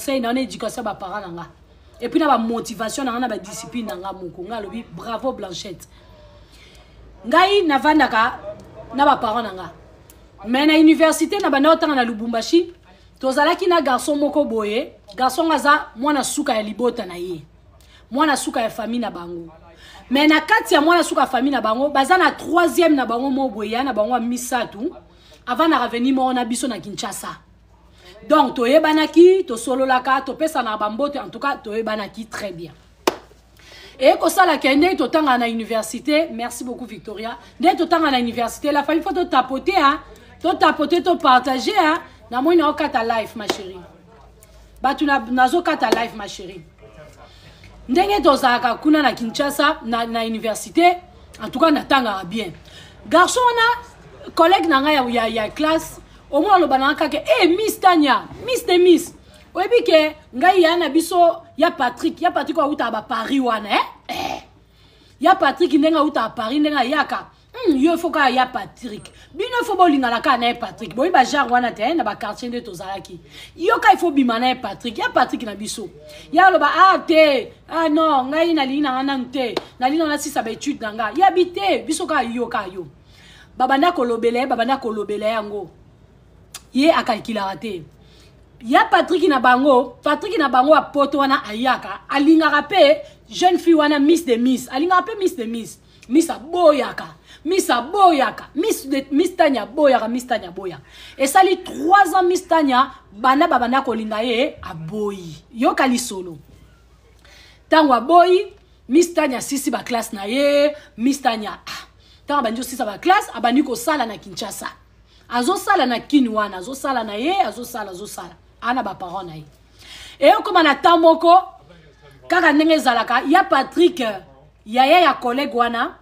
Conseil na éducation ba parents na nga et puis na ba motivation na nga na ba discipline na nga moko. Nga alobi bravo Blanchette. Ngai navandaka na ba parents na nga, mais na université na banda otanga na Lubumbashi, tozalaki na garçon moko boye. Garçon aza mwana suka ya libota na ye, mwana suka ya famille na bango. Mais na kati ya mwana suka ya famille na bango, baza na troisième na bango moko boye, ya na bango ya misato avant na reveni moko na biso na Kinshasa. Donc toyebanaki, tosololaka, topesanaka bambote. En tout cas toyebanaki très bien. Eye kosalaka ndenge totangaka na université. Merci beaucoup Victoria. Ndenge totangaka na université, la famille, faut totapote, hein? Totapote, topartage, hein? Namoni naokata life, ma chérie. Bato nazokata life, ma chérie. Ndenge tozalaka kuna na Kinshasa na université, en tout cas natangaka bien. Garçon wana, collègue na ngai ya classe, omona aloba na nga kaka: "E Miss Tania, Miss de Miss, oyebi ke ngai ya na biso ya Patrick, ya Patrick oyo awutaka baparis wana, eh? Eh. Ya Patrick, ndenge awutaka Paris, ndenge ayaka, yo faut kaka ya Patrick. Bino faut bolingana kaka na ye Patrick." Boyi bagenre wana te na baquartier nde tozalaki. Yoka, il faut bima na ye Patrick, ya Patrick na biso. Ya aloba: "Ah te, ah non, ngai nalingi na nga nanu te, nalingi na nasisa baétude na nga." Yabi te, biso kaka yo, kaka yo. Babanda kolobela ye, babanda kolobela yango, ye akalkulaka te. Ya Patrick na bango, Patrick na bango ya poto wana ayaka, alingaka mpe jeune fille wana, Miss de Miss, alingaka mpe Miss de Miss. Miss aboyaka, Miss aboyaka, Miss de Miss Tania aboyaka, Miss Tania aboyaka. Esali 3 ans, Miss Tania banda babanda kolinga ye, aboyi. Yoka lisolo. Ntango aboyi, Miss Tania asisi baclasse na ye. Miss Tania, ah, ntango abandi osisa baclasse, abandi kosala na Kinshasa, azosala na kini wana, azosala na ye, azosala, azosala ana baparent na ye. Eyokóma na temps moko kaka ndenge ezalaka, ya Patrick, yaya ya collègue wana,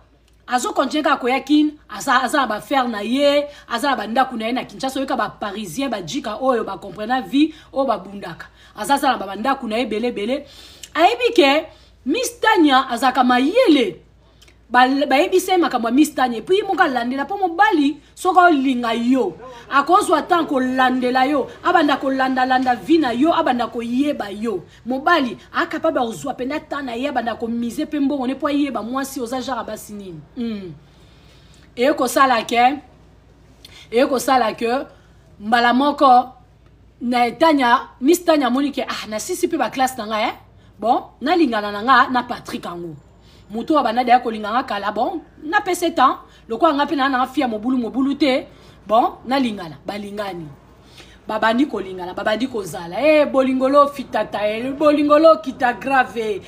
azokontinue kaka koya kine. Aza na baaffaire na ye, aza na bandako na ye na Kinshasa. Oyoka baparisien bajika oyo bacomprena vie oyo babundaka. Aza na bandako na ye ebele ebele. Ayebi ke Miss Tania azalaka mayele. Bayebisa ye makambo ya Miss Tania. Et puis ye moko alandela, mpo mobali soki olinga yo, akozwa temps kolandela yo, abanda kolandalanda vie na yo, abanda koyeba yo. Mobali acapable akozwa mpenza temps na ye, abanda komiser mpe mbongo ne mpo ayeba mwasi oza genre basi nini. Eye kosala ke, eye kosala ke mbala moko na Tania, Miss Tania amoni ke ah, nasisi mpe baclasse na ngai, eh? Bon, nalingana na nga na Patrick yango, moto oyo abanda deya kolinga nga kala. Bon, napesa temps lokola nga mpe naa nanga fille ya mobulu mobulu te. Bon, nalingana. Balingani, babandi kolingana, babandi kozala. E bolingo lo fitata, e bolingo lo kita grave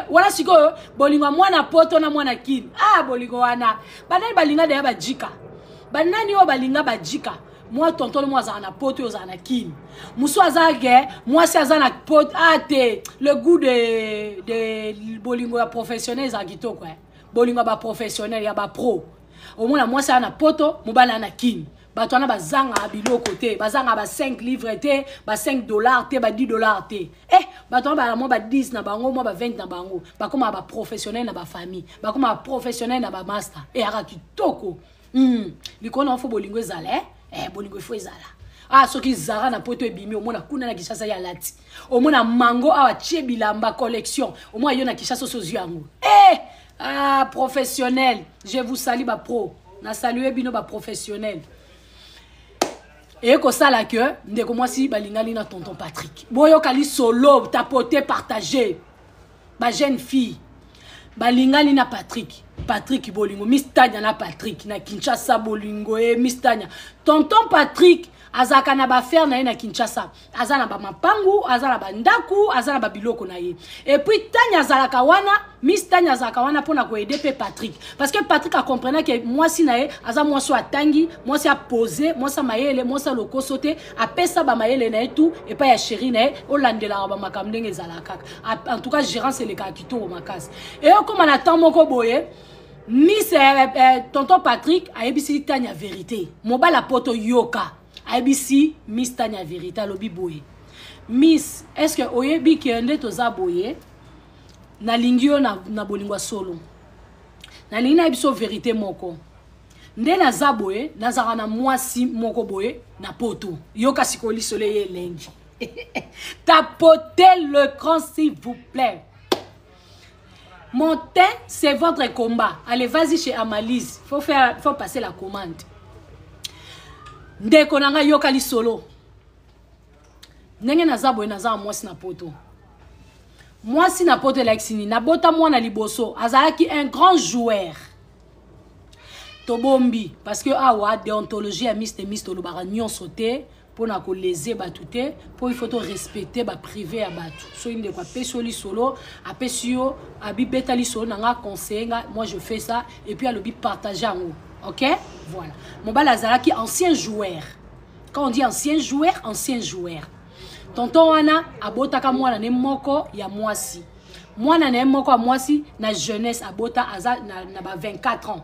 wana. Sikoyo bolingo ya mwana poto na mwana kini, ah, bolingo wana, banani balinga deya bajika? Banani oyo balinga bajika? Mwa tonton mo azala na poto, oyo ozala na kini, mosu aza ke mwasi aza na poto. Ah te, le goût de bolingo ya professionnel ezala kitoko, eh. Bolingo ya baprofessionnel, ya bapro. Omona mwasi aza na poto, mobali aza na kini. Bato wana bazangaka biloko te, bazangaka ba 5 livre te, ba 5 $ te, ba 10 $ te. Eh, bato wana bala mwa ba 10 na bango, mwa ba 20 na bango, bakomaka baprofessionnel na bafamille, bakomaka baprofessionnel na bamaster. Eyaka kitoko. Likolo na faut bolingo ezala, eh? Eh, bolingo ifo ezala. Ah, soki Zara na poto ebimi, omona kuna na Kinshasa ye alati. Omona mango awa tie bilamba collection, omona yo na Kinshasa oso ozwi yango. Eh, ah, professionnel, je vous salue bapro, na salue bino baprofessionnel. Eye kosala ke ndeko mwasi balingani na tonton Patrick. Boyoka lisolo, tapote, partage. Bajeune fille balingani na Patrick. Patrick bolingo, Miss Tania na Patrick na Kinshasa, bolingo e Miss Tania. Tonton Patrick azalaka na baaffaire na ye na Kinshasa, aza na bamapangu, aza na bandako, aza na babiloko na ye. Et puis Tania azalaka wana, Miss Tania azalaka wana mpona koaider mpe Patrick, parce que Patrick acomprena ke mwasi na ye aza mwasi oyo atangi, mwasi apose, mwasi amayele, mwasi alokoso te. Apesa bamayele na ye tout epai ya chéri na ye, olandelaka bamakambo ndenge ezalaka kaka. En tout cas gérance elekaka kitoko makasi. Eyokóma na temps moko boye, Miss tonton Patrick ayebisi Tania vérité. Mobali apoto, yoka, ayebisi Miss Tania vérité. Alobi boye: "Miss, est ce que oyebi ke nde toza boye, nalingi yo na bolingo ya solo. Nalingi nayebi so vérité moko. Nde naza boye, nazalaka na mwasi moko boye na poto." Yoka sikoyo lisolo eye elengi. Tapotez l'écran, s'il vous plaît. Mon teint, c'est votre combat. Allez, vas-y chez Amalise. Faut faire, faut passer la commande. Ndeko nanga yoka lisolo. Ndenge naza boye naza mwasi na poto. Mwasi na poto elakisi nini? Nabota mwana liboso, azalaki un grand joueur. Tobombi parce que awa déontologie ya Miss Miss tolobaka nyonso te mpo na koleze bato te, mpo il faut to respecter ba privé ya bato. Soki ndeko apesi yo lisolo, apesi yo abibeta lisolo na nga, conseiller nga, moi je fais ça et puis alobi partager yango. OK? Voilà. Mobali azalaki ancien joueur. Quand on dit ancien joueur, ancien joueur. Tonton wana abotaka mwana ne moko ya mwasi. Mwana na ye moko ya mwasi na jeunesse abota aza na ba 24 ans.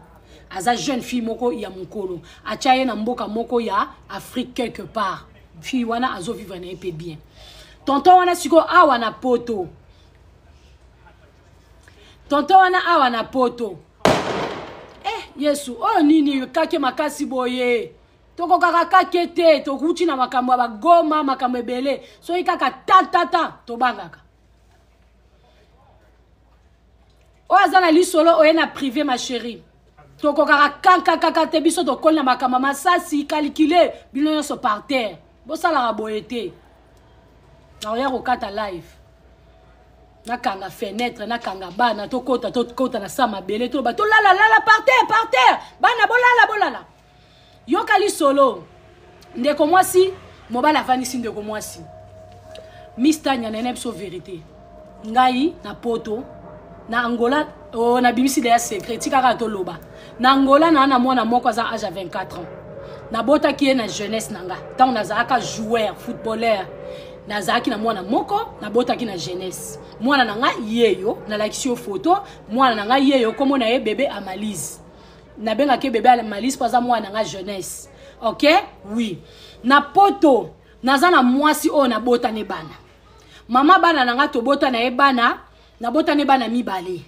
Aza jeune fille moko ya mokolo. Atia ye na mboka moko ya Afrique quelque part. Fille wana azo vivre na ye pe bien. Tonton wana siko awa na poto. Tonton wana awa na poto. Eh Yesu, oyo nini kake makasi boye. Tokokaka kake te, tokuti na makambo ya bagoma, makambo ebele. Soki kaka ta ta ta tobangaka. Oyo aza na lisolo oye na privé ma chérie. Tokokaka kanka kaka te, biso tokoli na makambo masasi, calculer bino nyonso par terre. Bosalaka boye te. Nakoya kokata live. Nakanga fenêtre, nakanga bana, tokota, tokota na sa mabele, toloba tolala lala par terre, par terre. Bana bolala bolala. Yoka lisolo. Ndeko mwasi, mobali avandisi ndeko mwasi. Miss Tanya nene biso vérité. Ngai na poto na Angola, oh, na bimisi deya secret, tikaka toloba. Na Angola na na mwana moko aza âge ya 24 ans. Nabotaki ye na jeunesse na nga. Tango nazalaka joueur, footballeur. Nazalaki na mwana moko, nabotaki na jeunesse. Mwana na nga yeyo, nalakisi yo photo, mwana na nga yeyo kombo na ye bébé Amalise. Nabengaki bébé Amalise po aza mwana na nga jeunesse. OK? Oui. Na poto naza na mwasi oyo nabotani bana. Mama bana na nga tobota na ye bana, nabotani bana mibale.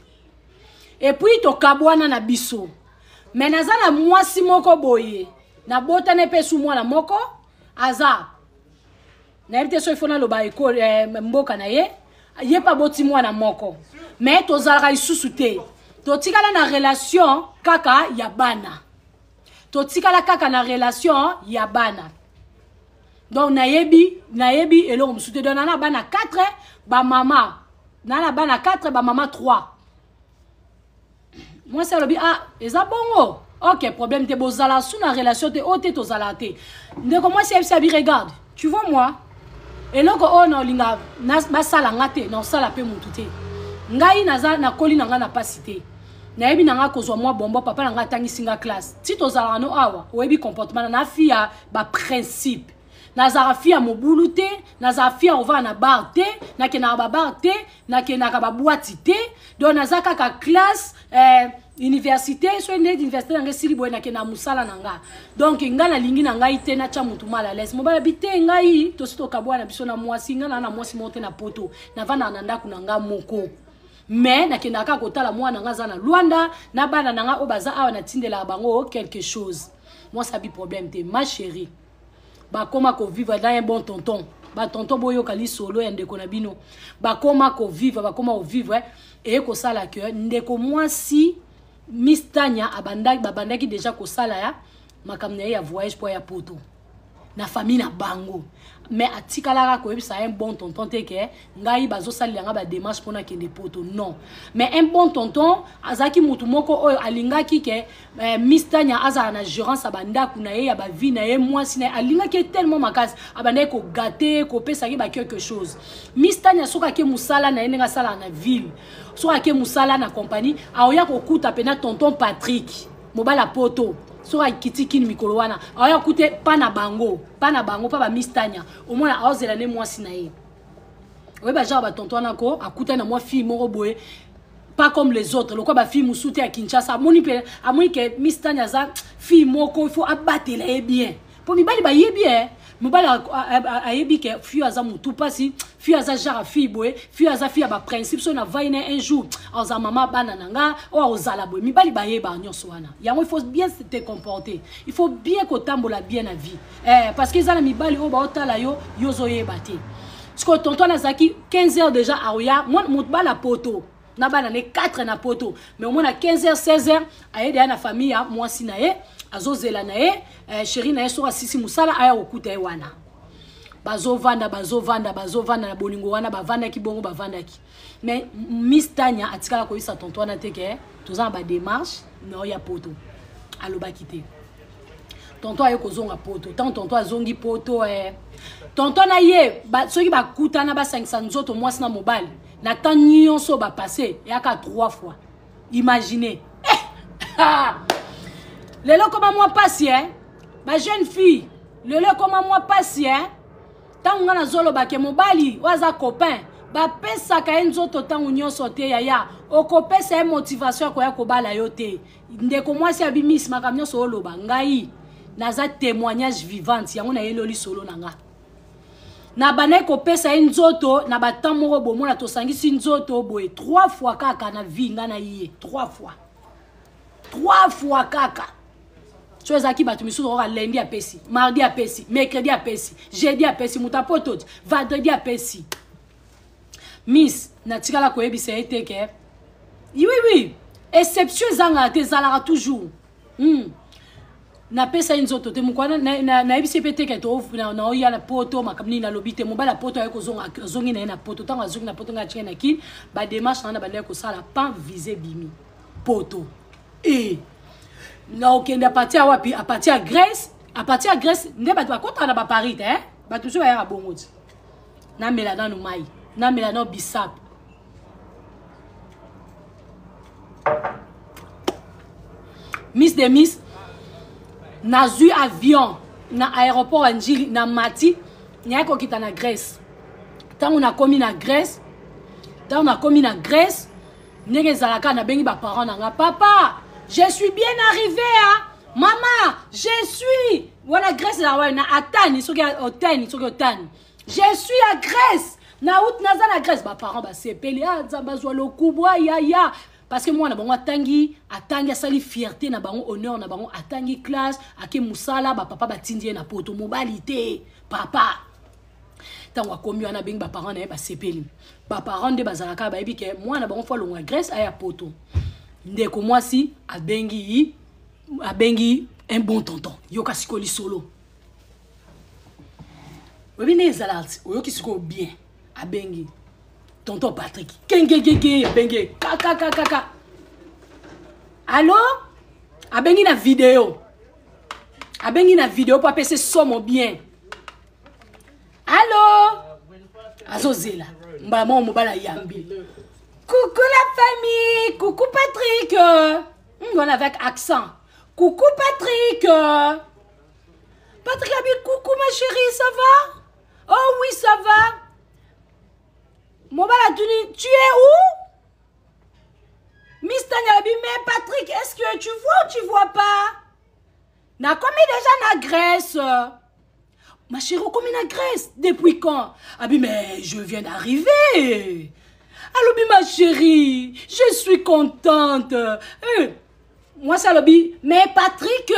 Et puis tokabwana na biso. Mais naza na mwasi moko boye, nabotani pe su mwana moko aza. Nayebi te soki fona loba école, mboka na ye, ye pa boti mwana moko. Mais tozalaka lisusu te. Totikala na relation kaka ya bana. Totikala kaka na relation ya bana. Donc nayebi eloko mosusu te. Donc nana bana 4 ba mama. Nana bana 4 ba mama 3. Moi ça lobi ah eza bongo. OK, problème te bozala sous na relation te o te tozala te. Ndeko moi c'est ça bi regarde. Tu vois moi eloko oyo na olinga na basala nga te na osala pe mutu te. Ngai naza na koli na nga na pasi te. Nayebi na nga kozwa mwa bombo papa na nga atangisi nga classe. Ti tozalaka no awa, oyebi comportement na fille ya ba principe. Nazalaka fille ya mobulu te, nazalaka fille ya kovanda na bar te, nakendaka ba bar te, nakendaka ba boîte te. Donc naza kaka classe, université, soki nde université na ngai esili boye nakendaka mosala na nga. Donc nga nalingi na ngai te natya mutu mal à l'aise. Mobali abi te ngai tosi tokabwana biso na mwasi, nga na na mwasi moko te na poto, navandaka na ndako na nga moko. Mais nakendaka kaka kotala mwana nga aza na Luanda, na bana na nga oyo baza awa natindelaka bango quelque chose. Mwasi abi problème te, ma chérie. Bakoma ko vivre dans un bon tonton. Ba tonton boyoka lisolo ya ndeko na bino. Bakoma ko vivre, bakoma ko vivre et kosala que ndeko mwasi Miss Tanya abandaki, babandaki déjà kosala ya makambo na ye ya voyage po ya poto. Na famille na bango. Mais atikalaka koyebisa un bon tonton te ke ngai bazosalela nga ba démarche pona kende poto, non. Mais un bon tonton azalaki mutu moko oyo alingaki ke Miss Tanya azala na gérance ya bandako na ye ya ba vie na ye mwasi na ye alingaki ye tellement makasi abandaki ko gâter kopesa ye ba quelque chose. Miss Tanya soki ake mosala na ye ndenge asalaka na ville, soki ake mosala na compagnie aoya kokuta pena tonton Patrick mobali ya poto, soki akiti kini mikolo wana aoya kokuta pa na bango, pa na bango, pa ba Miss Tanya, omona aozela ne mwasi na ye. Oyeba genre ba tonton wana ko akutani na mwa fille moko boye pas comme les autres, lokwa ba fille mosusu te ya Kinshasa, amoni pe, amoni ke Miss Tanya aza fille moko il faut abatela ye bien. Mpo mibali bayebi e mobali ayebi ke fille aza motu mpasi, fille aza genre fille boye, fille aza fille ya baprincipe. So navai na un jour aza mama bana na nga oyo akozala boye. Mibali bayeba nyonso wana. Yango il faut bien te comporter, il faut bien kotambola bien na vie, parce que eza na mibali oyo baotala yo, yo ozoyeba te. Sikoyo tonton azalaki 15 heures déjà aoya moto bana poto na bana ne 4 na poto, mais omona 15 heures, 16 heures ayede ya na famille ya mwasi na ye, azozela na ye chéri na ye. Soki asisi mosala, aya kokuta ye wana. Bazovanda, bazovanda, bazovanda na bolingo wana. Bavandaki bongo, bavandaki, mais Miss Tania atikala koyebisa tonton wana te ke toza na badémarche na ya poto. Alobaki te. Tonton aye kozonga poto. Ntango tonton azongi poto, tonton na ye soki bakutana, basangisa nzoto mwasi na mobali, na temps nyonso bapasse eyaka trois fois. Imagine, lelo ekoma mwa pasi, bajeune fille, lelo ekoma mwa pasi. Ntango ngai nazoloba ke mobali oyo aza copain, bapesaka ye nzoto ntango nyonso te. Yaya, okopesa ye motivation ya koya kobala yo te. Ndeko mwasi abimisi makambo nyonso oloba, ngai naza témoignage vivante. Yango nayeli lisolo na nga. Na bandaki kopesa ye nzoto na batemps moko, bomona tosangisi nzoto boye trois fois kaka na vie. Ngai na ye trois fois, trois fois kaka. So ezalaki bato misusu okoka lundi apesi, mardi apesi, mercredi apesi, jeudi apesi, moto apoto ti vendredi apesi. Miss natikala koyebisa ye te ke oui, exception ezangaka te, ezalaka toujours. Napesa ye nzoto te. Moko wana nayebisi ye mpe te ke naoya na poto. Makambo nini nalobi te. Mobali ya poto aye kozonga, azongi na ye na poto. Ntango azongi na poto, ngai atike na Kini badémarche na nga na bandaki kosala pan visa bimi poto e naokende à partir ya wapi? À partir ya Grèce. À partir ya Grèce nde bato bakotaka na baparis te. Bato mosusu bayaka bongo ti. Namela nanu mai, namela nano bisap. Miss de miss, nazwi avion na aéroport ya Njili, na mati, nayaki kokita na Grèce. Ntango nakomi na Grèce, ntango nakomi na Grèce, ndenge ezalaka, nabengi baparent na nga: "Papa, je suis bien arrivé, hein? Mama, je suis wana." Grèce ezalaka wana na Atani, soki Otani, soki Otani. "Je suis à Grèce, na out, naza na Grèce." Baparent basepeli: "Ah, Nzambe azwa lokubu, ayaya!" Parce que mwana bango atangi, atangi, asali fierté na bango, honneur na bango, atangi classe, ake mosala. Bapapa batindi ye na poto, mobali te, papa. Ntango akomi wana, abengi baparent na ye, basepeli. Baparent nde bazalaka bayebi ke mwana bango fo alongwa Grèce aya poto. Ndeko mwasi abengi un bon tonton. Yoka sikoyo lisolo, oyebi nde ezalaka ti oyoki sikoyo bien. Abengi tonton Patrick kengekeke, abengi kakakakaka, allo. Abengi na video, abengi na video mpo apesa somo bien. Allo, azozela mbala moko mobali ayambi: "Coucou la famille, coucou Patrick." Wana avec accent: "Coucou Patrick." Patrick abi: "Coucou ma chérie, ça va?" "Oh oui, ça va." Mobali atuni: "Tu es où?" Miss Tania abi: "Mais Patrick, est-ce que tu vois ou tu vois pas? Nakomi déjà na Grèce." "Ma chérie, okomi na Grèce depuis quand?" Abi: "Mais je viens d'arriver." Alobi: "Ma chérie, je suis contente." Mwasi alobi: "Mais Patrick,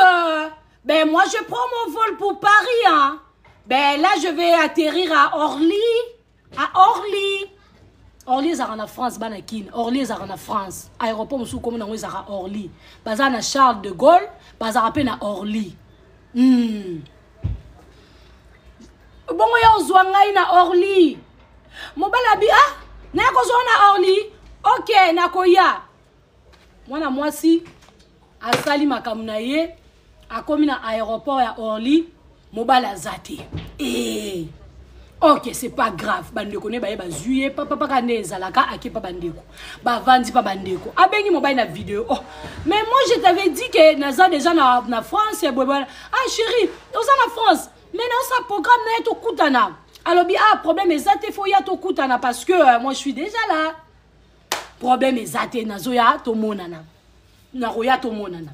ben moi je prends mon vol pour Paris, hein. Ben là je vais atterrir à Orly, à Orly." Orly ezalaka na France, bana Kine. Orly ezalaka na France. Aéroport mosusu komi nango ezalaka Orly. Baza na Charles de Gaulle, bazalaka mpe na Orly. "Bongo ya ozwa ngai na Orly?" Mobali abi: "Ah, naya kozwa na Orly, ok, nakoya." Mwana mwasi asali makambo na ye, akomi na aéroport ya Orly, mobali aza te. Ok, c'est pas grave. Bandeko ne baye, bazwi ye papapaka nde ezalaka, ake pa bandeko, bavandi pa bandeko. Abengi mobali na video: "Oh, mais moi je t'avais dit que naza déjà na France boye." "Ah chérie, oza na France, mais naosala programme na ye tokutana." Alobi: "Ah, problème eza te, fo ya tokutana parce que moi je suis déjà là. Problème eza te, nazoya tomonana, nakoya tomonana."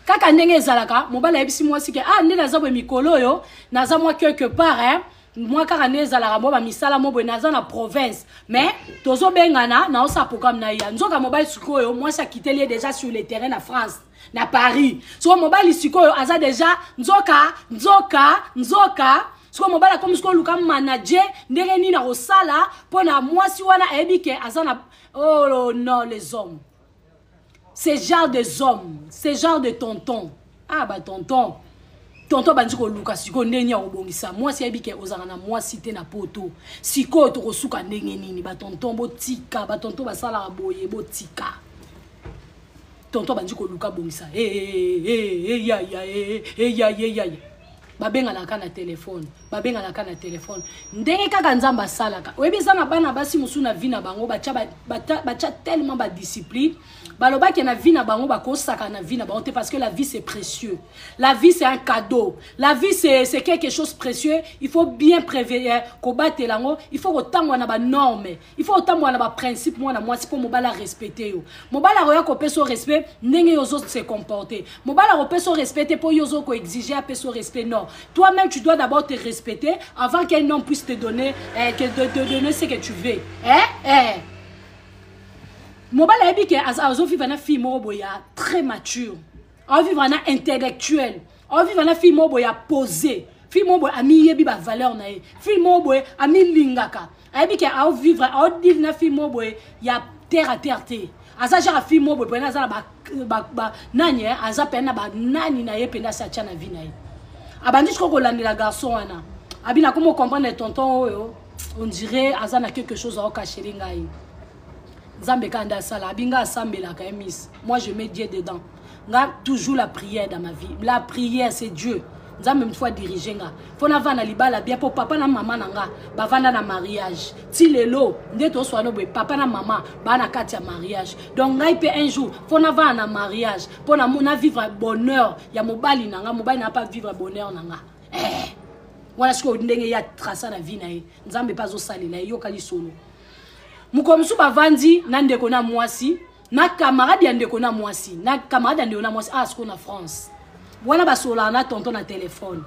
Kaka ndenge ezalaka, mobali ayebisi mwasi ke ah, nde naza boye mikolo oyo naza mwa quelque part, hein, mwa kaka nde ezalaka mwa bamisala mo boye, naza na province, mais tozobengana, naosala programme na ye. Nzoka mobali sikoyo, mwasi akiteli ye déjà sur le terrain na France, na Paris. Sikoyo mobali sikoyo aza déjà nzoka nzoka nzoka sikoyo mobali akomi sikoyo luka manager ndenge nini akosala mpo na mwasi wana. Ayebi ke aza na, oh non, les hommes, ce genre des hommes, ce genre de tonton, ah, batonton, tonton bandi koluka sikoyo ndenge nini ya kobongisa mwasi. Ayebi ke ozalaka na mwasi te na poto. Sikoyo tokosuka ndenge nini? Batonton, botika. Batonton basalaka boye, botika. Tonton bandi koluka bongisa, eyaya, eyaya, eyaya. Babenganaka na telefone, babenganaka na telefone. Ndenge kaka Nzambe asalaka, oyebi, eza na bana basi mosusu na vie na bango batya batya tellement badiscipline, balobaki na vie na bango bakosaka na vie na bango te, parce que la vie, c'est précieux, la vie, c'est un cadeau, la vie, c'est quelque chose précieux. Il faut bien prévenir, kobatela yango. Il faut kotangwa na banorme, il faut otambola na baprincipe. Mwana mwasi, mpo mobali arespecte yo, mobali akoya kopesa yo respect ndenge yo ozo se comporter. Mobali akopesa yo respect te mpo yo ozo koexige apesa yo respect. Non, toi-même, tu dois d'abord te respecter avant qu'un homme puisse te donner, eh, que de, te donner ce que tu veux, eh? Eh. Mobali ayebi ke azovivre na fille moko boye ya très mature, aovivre na intellectuel, aovivre na fille moko boye ya posé, fille moko boye amiyebi bavaleur na ye, fille moko boye amilingaka. Ayebi ke aovivre, aodile na fille moko boye ya terre à terre te. Aza genre fille moko boye mpena aza na ba nani, aza pene na banani na ye mpenza, asi atya na vie na ye. Abandi sikoyo kolandela garçon wana. Abi nakomi comprendre tonton oyo, on dirait aza na quelque chose aokachele ngai. Nzambe kaka nde asala. Abi ngai asambelaka ye, miss, moi, je mets Dieu dedans. Nga toujours la prière dans ma vie, la prière, c'est Dieu. Nzambe motu fo adirige nga, fo navanda libala bien, mpo papa na mama na nga bavanda na mariage ti lelo. Nde toswana boye, papa na mama baa na kati ya mariage. Donc ngai mpe un jour fo navanda na mariage mpo na vivre bonheur ya mobali na nga, mobali na nga mpe vivre bonheur na nga, eh. Wana sikoyo ndenge ye atraça na vie na ye, Nzambe mpe azosalela ye. Yoka lisolo. Mokolo mosusu bavandi na ndeko na mwasi, na camarade ya ndeko na mwasi, na camarade ya ndeko na mwasi. Ah, sikoyo na France wana basololaka na tonton na telefone.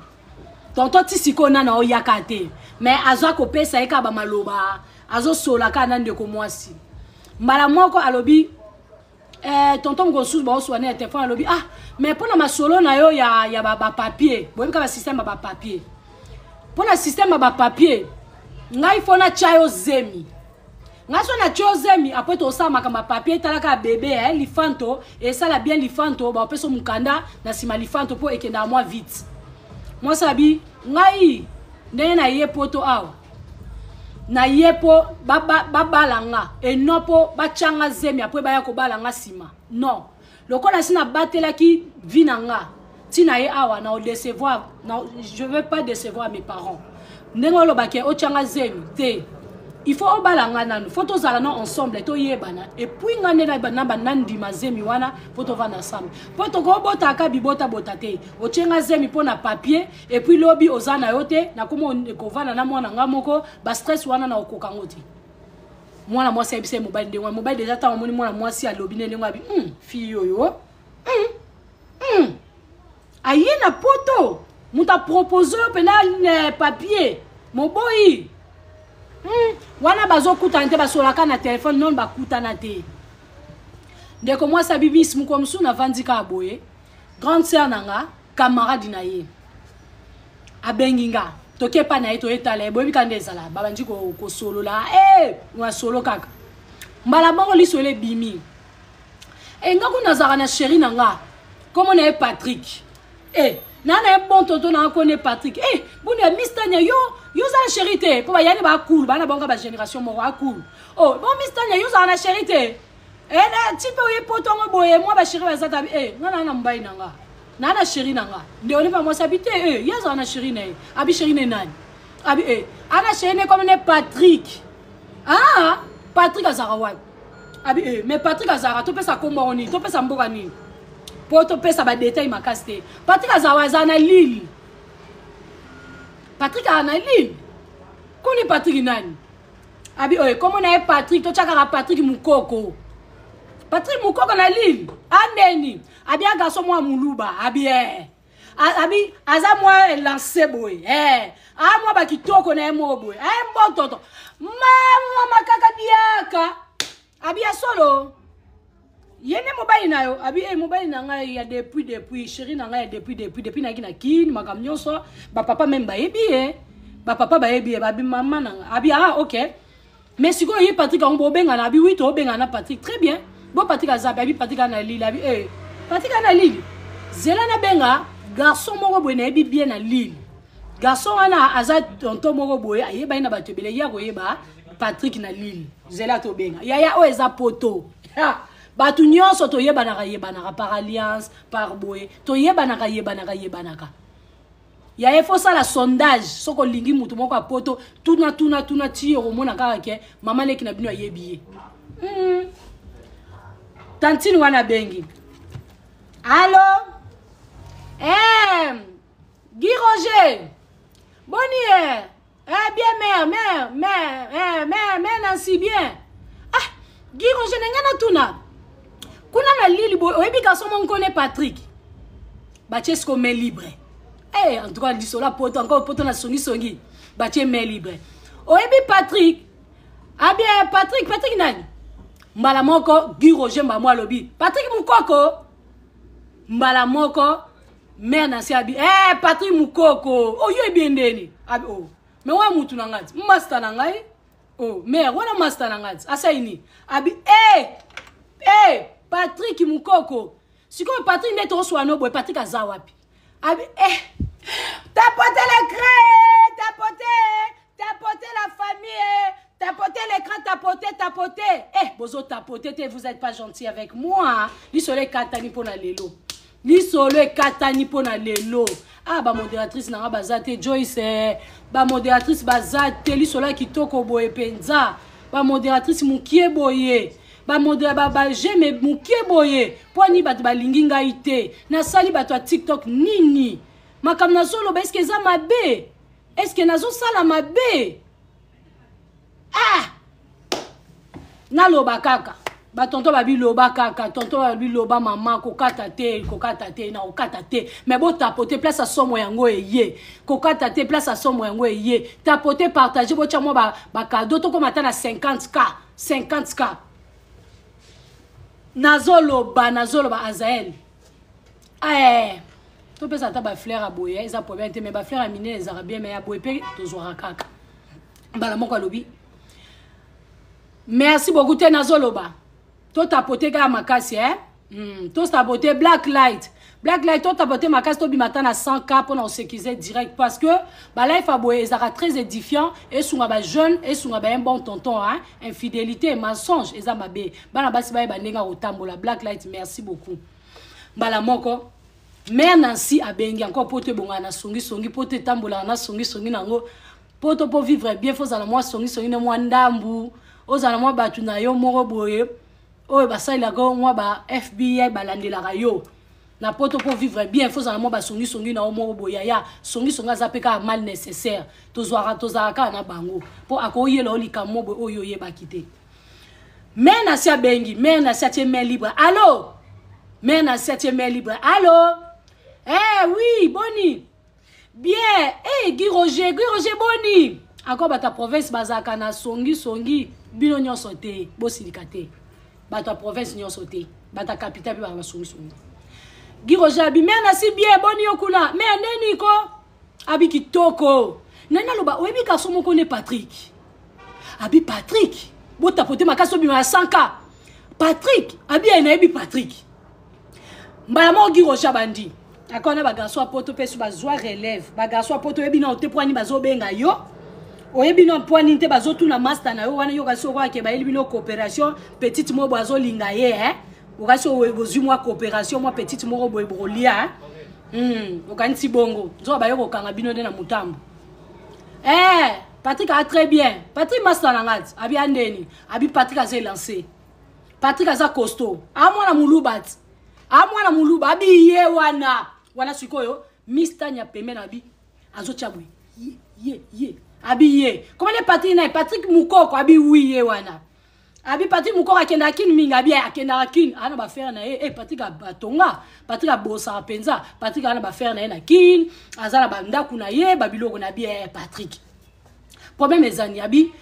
Tonton ti sikoyo nana oyaka te, mais azwa kopesa ye kaka bamaloba, azosola kaka na ndeko mwasi. Mbala moko alobi, eh, tonton mosusu baoswana ya telefone, alobi: "Ah, mais mpo na masolo na yo ya bapapier, boyebi kaka basystème ya bapapier, mpo na système ya bapapier, ngai fo natya yo zemi. Ngai so natya yo zemi, apres tosala makambo ya papier. Etalaka ya bebe, eh, lifanto esala bien, lifanto baopesa mokanda na nsima, lifanto mpo ekendaka mwa vite." Mwasi abi: "Ngai ndenge na ye poto awa, na ye mpo babala nga eno, mpo batyanga zemi, apres baya kobala nga nsima. Non, lokola si nabatelaki vie na nga ntina ye awa, na odécevoir na, je veux pas décevoir mes parents. Ndenge olobaki otyanga zemi te, il faut obala nga nanu, faut tozala no ensemble, toyebana, et puis nga nde nandima zemi wana mpo tovanda ensemble, mpo tokobotaka bibotabota te. Otie nga zemi mpo na papier, et puis lobi oza na yo te, nakoma kovanda na mwana nga moko, bastress wana na okoka ngo te." Mwana mwasi ayebisa ye mobali ndenge wana. Mobali deja, ntango amoni mwana mwasi alobi nde ndenge, abi: fille oyo, Aye na poto, moto apropose oyo mpena papier, moboyi. Wana bazokutana te, basolaka na telefone, nono bakutana te. Ndeko mwasi abibisi. Mokolo mosusu navandi kaka boye, grande sœur na nga, camarade na ye, abengi nga, toke epa na ye, toyetala ye. Boyebi ka nde ezala, babandi kosolola, e masolo kaka. Mbala moko lisolo ebimi: "E, nga kuna nazalaka na chéri na nga, kombo na ye Patrick. E naa na ye bon tonton na nga, kone Patrick. E boni ya mistania, yo oza na chéri te?" Mpo bayani bakulu, bana bango bagénération moko akulu. "Oh bon, mistania, yo ozalaka na chéri te? E ti mpe oye poto yango boye, mwa bachéri baza ta." "E, nga naa na mobali na nga, naa na chéri na nga." Ndeko ne mpa mwasi abi: "Te, e ye azalaka na chéri na ye." Abi: "Chéri ne nani?" Abi: "E ana chéri ne comme ne Patrick." "Ah, Patrick azalaka wapi?" Abi: "E, mais Patrick azalaka, topesa kombo yango nini, topesa mboka nini, mpo topesa badetail makasi te. Patrick azalaka, azala na Lille. Patrick azala na Lille kuni. Patrick nani?" Abi: "Oyo kombo na ye Patrick, totya kaka Patrick Mokoko." Patrick Mukoko na Lille andeni abi agaso mwa muluba abi eh. Abi aza mwa lance boye eh. A mwa bakitoko na ye moko boye eh, mbototo mama makaka diaka abi ya solo ye nde mobali na yo abi e mobali na ngai ya depuis depuis chéri na ngai ya depuis depuis depuis nayaki na kini makambo nyonso bapapa meme bayebi ye bapapa bayebi ye babi mama na ngai abi ah ok mais sikoyo ye patrik yango bobengana abi wi tobengana na patrik très bien bo patrik aza abi patrik ana lili abi e patrik ana lili zela nabenga garçon moko boye nayebi bien na lili garçon wana aza tonton moko boye ayebani na bato ebele ye akoyeba patrik na lili zela tobenga yaya oyo eza poto bato nyonso toyebanaka yebanaka par alliance par boye toyebanaka yebanaka yebanaka yaya fo sala sondage soki olingi moto moko ya poto tuna tuna tuna ti okomona kaka ke mama leki na bino ayebi ye. Tantine wana abengi allo eh, Guy Roger boni eh. Eh, bien mère mère mère eh, mère mère Nancy bien ah Guy Roger na ngai natuna kuna na lili boye oyebi garçon moko nkone Patrick batie siko main libre eh, en tout cas lisolo ya poto encore poto na songisongi batie main libre oyebi Patrick ah bien Patrick Patrick nani mbala moko Guy Roger mbamo alobi Patrick Mukoko mbala moko mère Nancy abi eh Patrick Mukoko oyo oh, ebiendeni abi oh mais wana mutu na ngai master na ngai oh mère wana master na ngai asali nini abi eh eh Patrick Mukoko sikoyo Patrick nde toswana boye Patrick aza wapi abi eh tapote l'écran tapote tapote la famille tapote l'écran tapote tapote eh bozo tapote te vous êtes pas gentil avec moi lisolo ekatani mpona lelo lisolo ekatani mpona lelo ah bamodératrice na nga baza te Joyce eh, bamodératrice baza te lisolo ya kitoko boye mpenza bamodératrice mokie boye bajeme mokie boye mpo ani bato balingi ngai te nasali bato ya tiktok nini makambo nazoloba eske eza mabe eske nazosala mabe ah naloba kaka batonto babiloba kaka tonto babiloba mama kokata te kokata te na kokata te me botapote place ya somo yango eye kokata te place ya somo yango eye tapote partage botya mwa bakado ba tokóma ata na 50k 50k nazoloba nazoloba azael eh, topesa ata bafleur ya boye eza problème te mais bafleur ya minene ezalaka bien mais ya boye mpe tozwaka kaka mbala moko alobi merci beaucoup te nazoloba totapote kaka makasi eh? Totapote black light black light totapote makasi tobima ata na 100k mpona kosécuriser direct parce que balife ya boye ezalaka très édifiant esunga bajeune esunga ba un bon tonton hein? Infidélité mensonge eza mabe bana basi bayeba ndenge ya kotambola black light merci beaucoup mbala moko mère Nancy abengi encore poto ebongaka na songisongi poto etambolaka na songisongi nango poto mpo vivre bien fo ozala mwa songisongi na mwa ndambu ozala mwa bato na yo moko boye oyo basalelaka yo mwa ba FBI balandelaka yo na poto mpo vivre bien fo ozala mwa basongisongi na yo moko boye yaya songisongi aza mpe kaka mal nécessaire tozwaka tozalaka kaka na bango mpo akoyela yo likambo mo boye oyo oyebaki te mère Nancy abengi mère Nancy atie main libre allo mère Nancy atie main libre allo eh oui boni bien eh Guy Roger Guy Roger boni encore bato ya province bazalaka na songi songi bino nyonso te bosilika te bato ya province nyonso te bato ya capitale mpe bazalaka songi songi Guy Roger abi mère Nancy bien boni yo kuna mère neni ko abi kitoko nani aloba oyebi garçon moko ne Patrick abi Patrick botapote makasi obima ya 100k Patrick abi ye nayebi Patrick mbala moko Guy Roger abandi akona bagarçon ya poto mpe so bazwa relève bagarçon ya poto oyebi nao te mpo ani bazobenga yo oyebi no mpo nini te bazotuna master na yo wana yoka soki okwake bayeli bino coopération petite moko boye azolinga ye eh? okasi bozwi mwa coopération mwa petite moko boye bokolia okanisi bongo nzoka baye kokanga bino nde na motambo eh, Patrick a très bien Patrick master na ngai abi andeni abi Patrick aza élance Patrick aza costaud amwana muluba ti amwana muluba abi ye wana wana sikoyo mistani ya pembe na abi azotya boye ye ye ye abi ye komane Patrick na ye Patrick Mukoko abi wi ye wana Abi Patrick Mukoko akendaka kin mingi, abi akendaka kin, ana ba frère na ye. Eh Patrick atonga, Patrick abosaka penza, Patrick ana ba frère na ye na kin, aza na ba ndaku na ye, ba biloko na bi eh Patrick. Problème ezani abi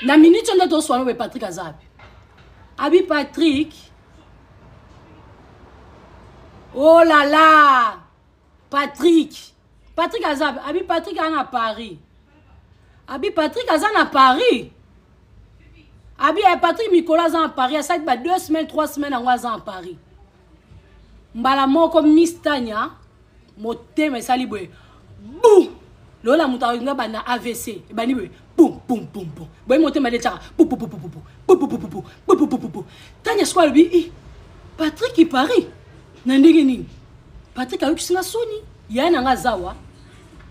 na minute nde toswana be Patrick aza abi. Abi Patrick Oh là là Patrick Patrick aza abi Patrick aza na Paris. Abi Patrick aza na Paris. Abi eh, Patrick mikolo aza na Paris, asali ba 2 semaines, 3 semaines yango aza na Paris. Mbala moko Miss Tanya motema esali boye. Bu! Lola moto alinga banda AVC, ebandi boye. Bum bum bum bum. Boye motema de tchaka. Bu bu bu bu bu bu. Bu bu bu bu bu. Bu bu bu bu bu. Tanya sikoyo alobi, "Ih, Patrick Paris na ndenge nini?" Patrick ayokisi nga soni yaya na nga azawa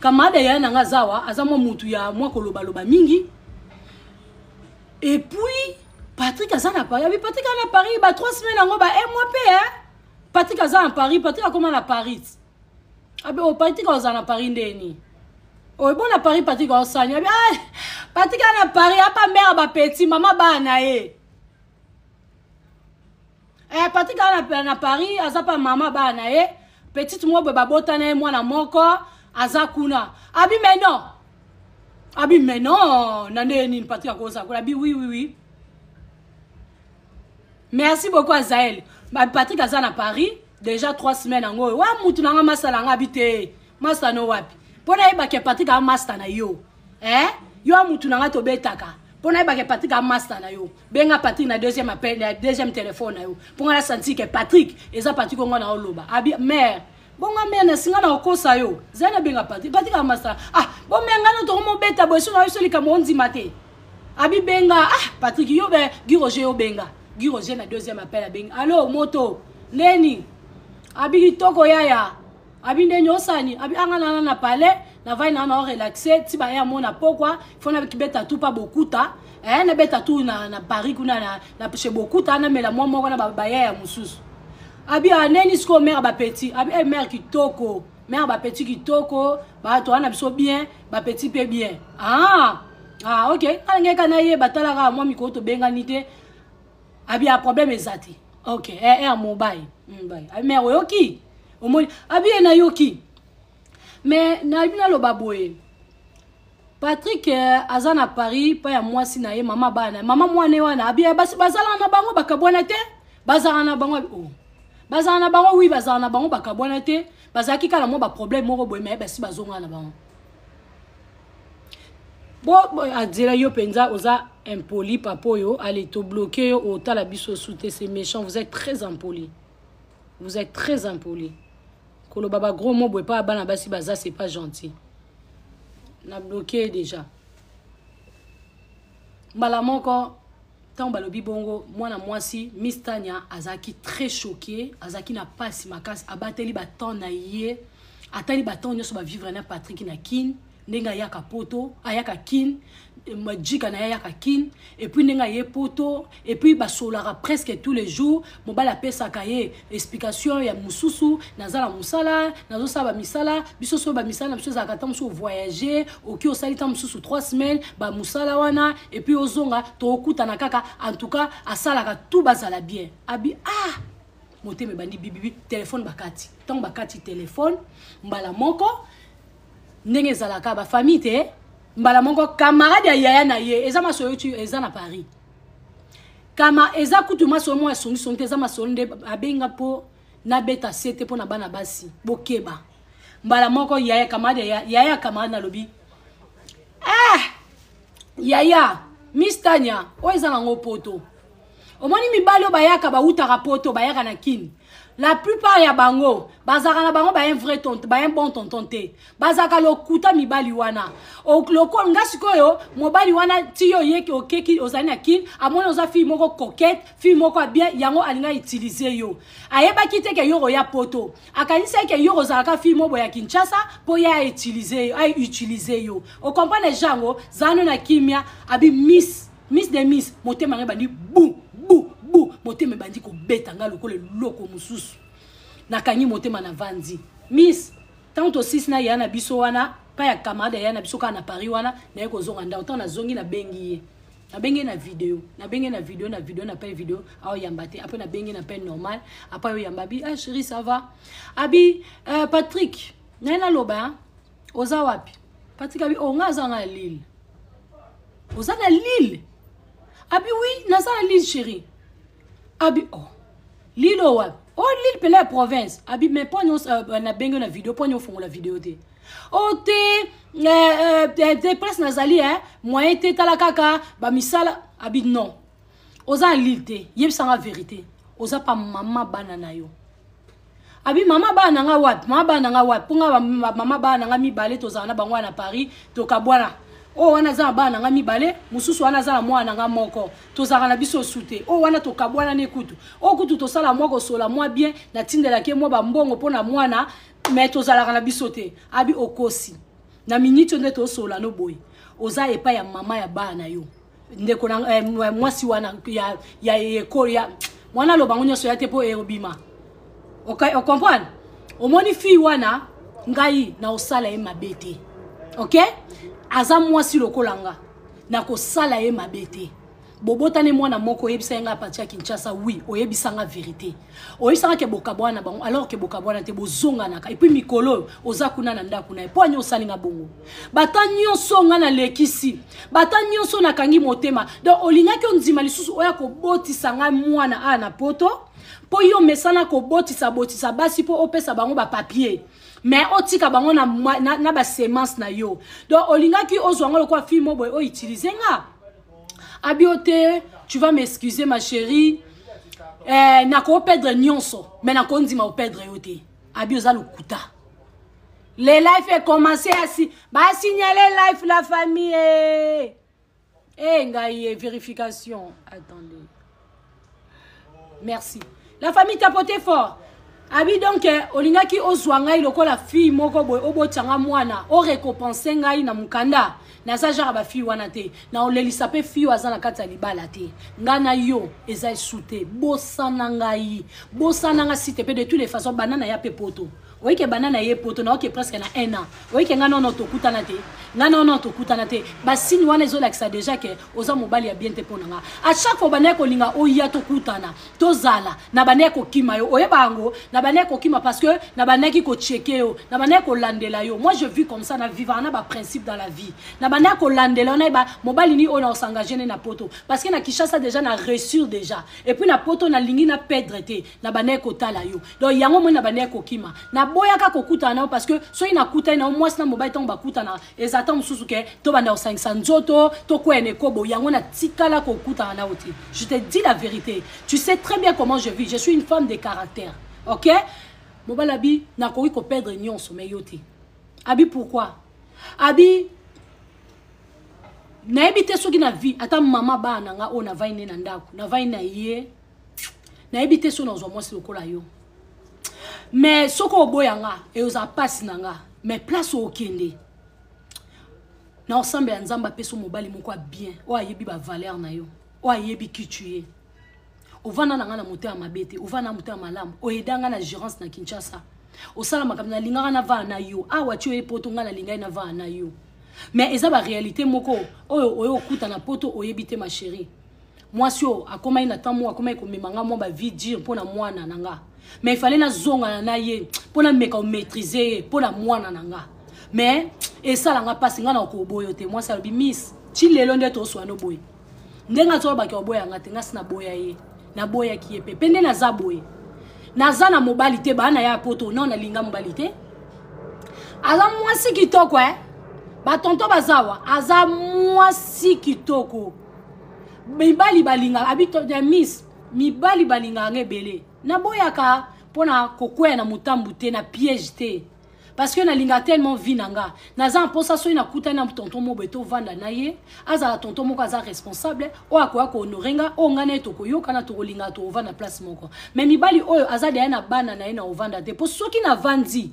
camarade yaya na nga azawa aza mwa mutu ya mwa kolobaloba mingi et puis Patrick aza na Paris abi Patrick aza na Paris ba 3 semaines yango ba un mois pe hein Patrick aza na Paris Patrick akoma na Paris abi oh Patrick aza na Paris ndeni oyo oh, bona Paris Patrick osani abi ah Patrick aza na Paris apa mère ba petit mama bana na ye Eh, Patrick aza na Paris, aza pa mama bana na ye. Petite moko boye babota na ye mwana moko aza kuna. Abi mais non. Abi mais non, na ndenge nini Patrick akoza kuna? Abi oui oui oui. Merci beaucoup Azael. Patrick aza na Paris déjà 3 semaines yango oyo. Wa mutu na nga masala nga abi te. Master no wapi? Mpo nayeba ke Patrick a master na yo. Eh? Yo mutu na nga tobetaka. Mpo nayeba ke Patrick a master na yo. Benga Patrick na deuxième appel, na deuxième téléphone na yo. Mpo nga na sentir ke Patrick eza Patrick onga na oloba. Abi mère bonga mère na singa na okosa yo. Zai na benga Patrick. Patrick a master. Ah, bon mère nga na toko mobeta boye so na yo so likambo ondima te. Abi benga ah Patrick yo be Guy Roger yo benga. Guy Roger na deuxième appel abenga. Allo moto. Leni. Abi kitoko yaya. Abi ndenge osani abi anga nana na palais na vai na na relaxer ti ba ya mona pokwa faut na kibeta tout pa bokuta eh na beta tout na na Paris kuna na na chez bokuta na mela mwa moko na ba ba ya mususu abi aneni siko mère ba petit abi eh mère kitoko mère ba petit kitoko ba to na biso bien ba petit pe bien ah ah OK alingeka na ye batalaka mwa mikolo tobengani te abi ya problème eza te ok eh, eh, mobile mobile abi mère oyoki omoni abi ye nayoki mais nayebi naloba boye Patrick eh, aza na Paris pa ya mwasi na ye mama bana mama mwana ye wana abi eh, basi bazalaka na bango bakabwana te bazalaka na bango oh. bazalaka na bango wi bazalaka na bango bakabwana te bazalaki kaka na mwa baproblème moko boye mais basi bazongana na bango bo, bo adela yo mpenza oza impoli papa oyo ale tobloke yo otala biso su te c'est méchant vous êtes très impoli vous êtes très impoli koloba ba gros mots boye pa bana basi baza c'est pas gentil na bloke déjà mbala moko ntango balobi bongo mwana mwasi Miss Tanya azalaki très choqué azalaki na pasi makasi abateli batemps na ye atali batemps nyonso bavivre na Patrick na Kin ndenge ayaka poto ayaka Kin majika na ye ayaka Kin et puis ndenge aye poto et puis basolaka presque tous les jours mobali apesaka ye explication ya mosusu naza na mosala nazosala bamisala biso soki bamisala na biso ezalaka ntango mosusu ovoyage oki osali ntango mosusu 3 semaines bamosala wana et puis ozonga tokokutana kaka en tout cas asalaka tout bazala bien abi ah motema ebandi bibibi telefone bakati ntango bakati telefone mbala moko ndenge ezalaka bafamille te mbala moko camarade ya yaya na ye eza masolo ti eza na Paris kama eza kutu masolo moko ya songisongi te eza masolo nde abenga mpo nabeta se te mpo na bana basi bokeba mbala moko yaya camarade ya yaya camarade nalobi eh yaya Miss Tanya oyo eza nango poto omoni mibali oyo bayaka bawutaka poto bayaka na kini la plupart ya bango bazalaka na bango ba un vrai tonton ba un bon tonton te bazalaka lokuta mibali wana lokola nga sikoyo mobali wana ti yo oyeki okeki ozali na kin amoni oza fille moko coquette fille moko ya bien yango alinga utiliser yo ayebaki te ke yo oya poto akanisaki ke yo ozalaka fille moko ya Kinshasa mpo ye autiliser yo autiliser yo okomprendre jango zano na kimia abi miss miss de miss motema ngai ebandi bu bu bu motema ebandi kobeta ngai lokola eloko mosusu nakangi motema na vandi miss ntango tosisi na ya na biso wana pa ya camarade ya na biso kaka na Paris wana naye kozonga ndako ntango nazongi nabengi ye. Nabenge na video, nabenge na video, na video, na pe video aoyamba te. Après nabenge na pe normal, après oyamba, abi: "Ah chéri, ça va?" Abi: "Patrick, naye naloba, oza wapi?" Patrick abi: "Oh, nga aza nga na Lille." "Oza na Lille?" Abi: "Oui, naza na Lille, chéri." Abi: "Oh, Lille oyo wapi?" "Oh, Lille pene ya province." Abi: "Mais mpo nyonso nabenge na video, mpo nyonso ofongola video te?" "O te, te, place nazali moyen te, tala kaka bamisala." Abi: "Non, oza na Lille te, yebisanga vérité, oza pa mama bana na yo." Abi: "Mama bana na nga wapi? Mama bana na nga wapi? Mpo nga mama bana na nga mibale, tozala na bango wana na Paris, tokabwana. Oyo wana aza na bana na nga mibale, mosusu wana aza na mwana na nga moko, tozalaka na biso su te. Oyo wana tokabwana ne kutu. Oyo kutu tosala mwa kosola mwa bien, natindelaki ye mwa bambongo mpo na mwana, mais tozalaka na biso te." Abi: "Okosi. Na miniti oyo nde tosola no boye, oza epai ya mama ya bana na yo, ndeko na mwasi wana ya ekolo ya mwana." Aloba ngo nyonso ya te mpo ekobima. Ocomprendre? Omoni fille wana, ngai na osala ye mabe te, ok? Aza mwasi lokola nga, nakosala ye mabe te. Bobotani mwana moko, oyebisa ye ngai apartir ya Kinshasa. Oui, oyebisanga vérité, oyebisanga ke bokabwana bango, alors ke bokabwana te, bozonganaka. Et puis mikolo oyo oza kuna na ndako na ye. Mpo ani osalinga bongo? Bata nyonso nga nalekisi, bata nyonso nakangi motema. Donc olingaki ondima lisusu oya kobotisa ngai mwana aya na Poto, mpo yo mesana kobotisa botisa basi mpo opesa bango bapapier, mais otika bango na basemence na yo. Donc olingaki ozwa ngo lokola fille mo boye outiliser nga." Abi: "O te, tu vas m'excuser, ma chérie, nakoperdre nyonso, mais nakondima operdre yo te." Abi: "Oza lokuta." Le live est commencé asi basignale live, la famille. Eh ngai, vérification, attendez. Merci la famille, tapotez fort. Abi: "Donc olingaki ozwa ngai lokola fille moko boye, obotianga mwana, orécompense ngai na mokanda. Naza genre bafille wana te, na olelisa mpe fille oyo aza na kati ya libala te. Ngai na yo eza esu te, bosana ngai, bosana nga si te mpe. De toutes les façons, banda na ya mpe Poto, oyike banda na ye Poto, naoke presque na un an, oyike ngai nono tokutana te, ngai nono tokutana te. Basigne wana ezolakisa déjà ke oza mobali ya bien te mpo na nga. À chaque fois bandaki kolinga oya tokutana, tozala na bandaki kokima yo, oyeba yango, na bandaki kokima parce que na bandaki kochecker yo, na bandaki kolandela yo. Moi je vis comme ça, na vivre na baprincipe dans la vie. Na bandaki kolandela yo, nayeba mobali ni oyo na osengage ne na Poto, parce que na Kinshasa déjà na réussir déjà, et puis na Poto nalingi na perdre te. Na bandaki kotala yo, donc yango moi na bandaki kokima, naboyaka kokutana na yo, parce que soki nakutani na yo, mwasi na mobali ntango bakutana, eza ta mosusu ke tobanda kosangisa nzoto, tokwea na ekobo. Yango natikala kokutana na yo te. Je te dis la vérité, tu sais très bien comment je vis, je suis une femme de caractère, ok?" Mobali abi: "Nakoki koperdre nyonso, mais yo te." Abi: "Pourquoi?" Abi: "Nayebi te soki na vie ata mama bana na nga oyo navai ne na ndako, navai na ye, nayebi te soki nazwa mwasi lokola yo. Mais soki oboya nga, eozala mpasi na nga, mais place okende na osambela, Nzambe apesa mobali moko ya bien, oyo ayebi bavaleur na yo, oyo ayebi qui tu es. Ovanda na nga na motema mabe te, ovanda na motema malamu, oyeda nga na gérance na Kinshasa, osala makambo nalingaka navanda na yo awa ti oye Poto. Nga nalingai navanda na yo, mais eza baréalité moko oyo oyo okuta na Poto, oyebi te. Ma chérie, mwasi oyo akomai na temps moko, akomai komema nga mwa bavie dure mpo na mwana na nga, mais il fallait nazongana na ye mpo nameka omaîtrise ye mpo na mwana na nga, mais esalanga mpasi, nga na koboyo te." Mwasi alobi: "Miss, ti lelo nde toswana boye, ndenge azolobaki oboyanga te, nga si naboya ye, naboyaki ye mpe nde naza boye, naza na mobali te. Baa na ye ya Poto, non, nalinga mobali te. Aza mwasi kitoko, eh? Batonto bazawa, aza mwasi kitoko, mibali balingaka." Abi: "Miss, mibali balingaka nga ebele, naboyaka mpona kokwea na motambu te, na piège te, parce que nalinga tellement vie na nga. Naza mposa soki nakutani na tonton moko boye, tovanda na ye, azala tonton moko aza responsable, oyo akoya kohonorer nga, oyo ngai na ye tokoyokana, tokolingaka, tokovanda place moko. Mais mibali oyo aza deya na bana na ye, na ovanda te, mpo soki navandi